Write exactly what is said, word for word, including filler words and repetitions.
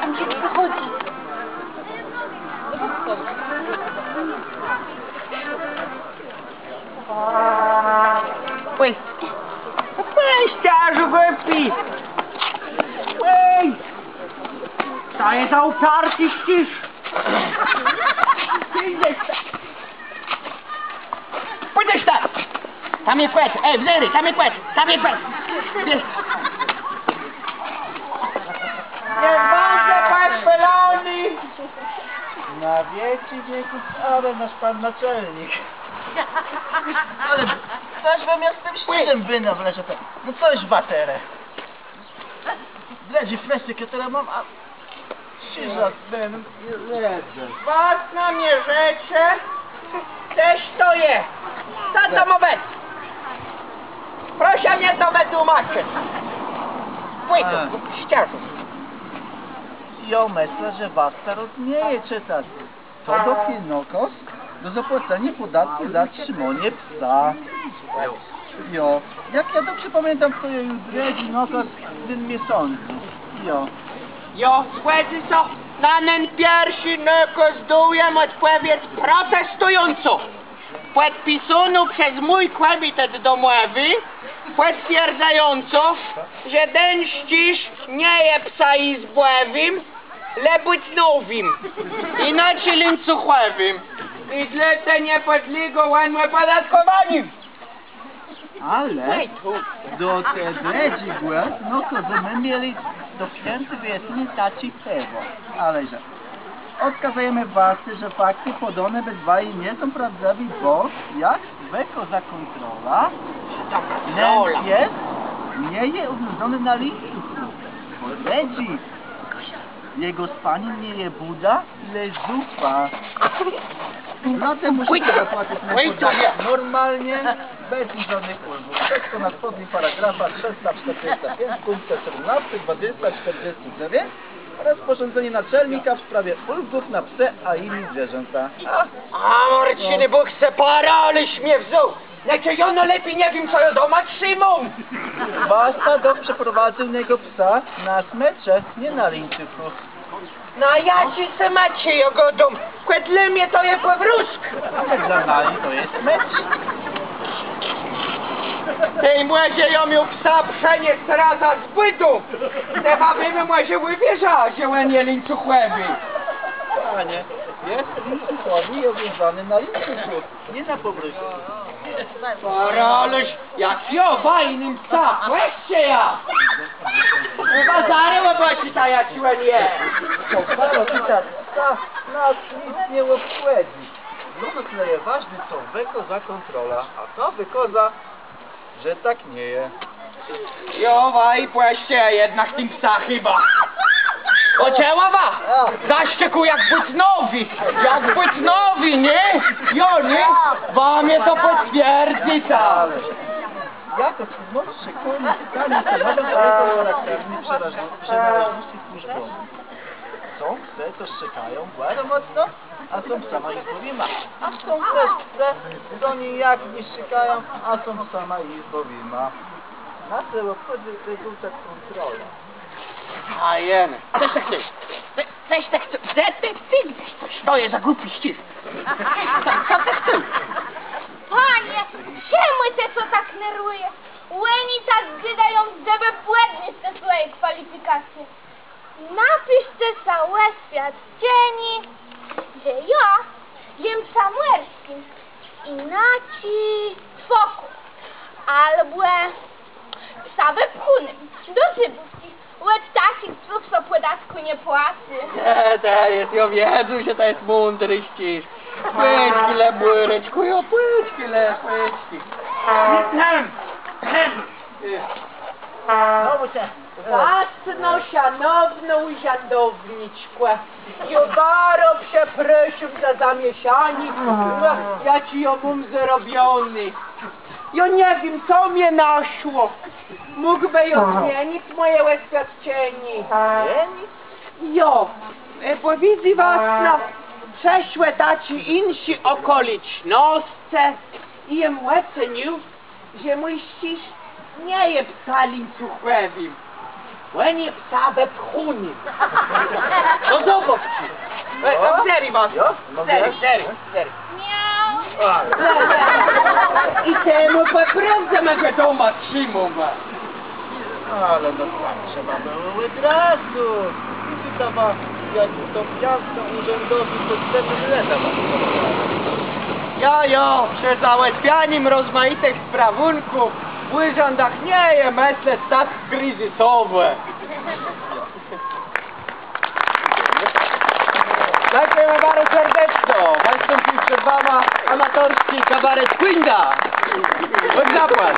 Tam się przechodzi. Płëń. Płëń, starzu głupi. Płëń. To je za uparty ścisz. Pòjdzesz tam! Tam je kòt! Ej, wzérôj, tam je kòt! Tam je kòt! Niech bãdze pòchwôlony! Na wieczi wieków. Amen, nasz pón naczelnik. Ale cos wóm z tim szpilã wënôwlekł, że to. No cos, batere. Bledżi flesyk, jô terô móm, a... Krziżôk, ten, ledze. Wastnô mie rzecze, cëż to je? Co to mô bëc? Proszã mie to wëtłómaczëc. Pòjdzë, ścieżą. Jô mëszlã, że wasta rozmieje czëtac. To dobri nôkôz do zapłaceniô pòdatków za trzimanié psa. Jo. Jak jô dobrze pamiãtóm, to je ju drëdżi nôkôz w tim miesącu. Jo. Jo, zgòdzã sã. Na nen pierszi nôkôz dôwóm òdpòwiédz protestëjącą, pòdpisóną przez mój kòmitet domòwi, pòtwierdzającą, że ten ścisz nie je psozëzbòwim, le bùtnowim, jinaczi lińcuchòwim. I dlôte nie pòdlégô òn òpòdatkòwaniu. Ale do te drëdżégò, no to më mielë dopiãté w jesieni taczé prawo. Ale że òdkazëjemë wasce, że faktë pòdóné bez waji nie są prôwdzëwé, bò jak wëkôza kòntrola, nen pies nie je ùwiãzóny na lińcuchù, bò drëdżi Jegò spanim nie je bùda, le zupa. Dlôte mùszice zapłacyc nen pòdatek normalnie, bez żódnëch ùlgów. Wszëtkò na spódnym paragrafie, trzësta sztërdzescë piãc, pùnktë sétmënôsté, dwadzescë, sztërdzescë dzewiãc. Rozpòrządzenié naczelnika w sprawie ùlgów na psë a jiné zwierzãta. A, a Marcënie, Bóg sã paraliż mie wzął! Lecz jô nôlepi nie wiém, co jô doma trzimóm. Wasta doch przeprowadzył negò psa na smëczë, nié na lińcuchù. Na jaczi smëczë jô gôdóm? Kò dlô mie to je pòwrózk. Ale dlô naju to je smëcz. Tej mòże jô miôł psa przeniesc razã z bùdą. Tej wa bë mòże ùwierzëła, że òn je lińcuchòwi. Panie, je lińcuchòwi, je ùwiãzóny na lińcuchù. Nié na pòwrózk. Paralusz, jak jô wajinym psa pòscëjã! Wa zarô òbôczita, jaczi òn je. To pòwrózk, to nas nick nie òbchòdzy. Dlô nas le je wôżné, co wëkôzô kòntrola, a ta wëkôzô, że tak nie je. Jô waji pòscëjã jednak tim psã chëba. Pòczëła wa? Zaszczekôł jak bùtnowi. Jak bùtnowi, nié? Jo, nié? Wa mie to pòtwierdzyta. Ale jakò tu mòże sã kòmùs stanie, to mòże to charakterné przënôleżnoscë służbòwé. Są psë, co szczekają baro mòcno, a są psama jizbòwima. A są téż psë, co nijak nie szczekają, a są psama jizbòwima. Nas le òbchòdzy rezultat kòntrolë. A jenë. Cëż të chcesz? Cëż të chcesz? Cëż të chcesz? To je za głupi ścisk. Co, co të chcesz? Panie, czemù të sã tak nerwùjesz? Òni tak gôdają, żebë pòdniesc te swòje kwalifikacje. Napiszce so òswiôdczenié, że jô jem psã mòrsczim, jinaczi fòkùs, abò psã wëpchónym do zymówczi. Òd taczich psów sã pòdatkù nie płacy. E, to je, jô wiedzã, że to je mądri ścisk. Pòczkôj le, bùreczkù, jo, pòczkôj le, pòczkôj. Wastnô, szanownô ùrzãdowniczkò, jô baro przeprôszóm za zamieszanié, jaczé jô móm zrobioné. Jô nie wiém, co mie naszło. Mógłbë jô zmienic mòje òswiôdczenié? Zmienic? Jo, e, bò widzyta, wastnô, przëszłë taczé jinszé òkòlëcznoscë i jem òcenił, Że mój szczisz nie je psã lińcuchòwim, òn je psã wepchónym. No zobôczta. E, tam zdrzë wama. Jo? Zdrzë, zdrzë, zdrzë. Miau. I temù pò prôwdze mòże doma trzimómë. Ale no tak trzeba bëło òd razu. Widzyta wa, jak to miasto ùrzãdowi, to ten lëda wa. Jo, jo, przë załatwianim rozmajitëch sprawùnków w ùrzãdach nie je mëslec tak krizysowò. Dzãkùjemë baro serdeczno. Wëstąpił przed wama amatorsczi kabaret Kùńda. Bóg zapłac.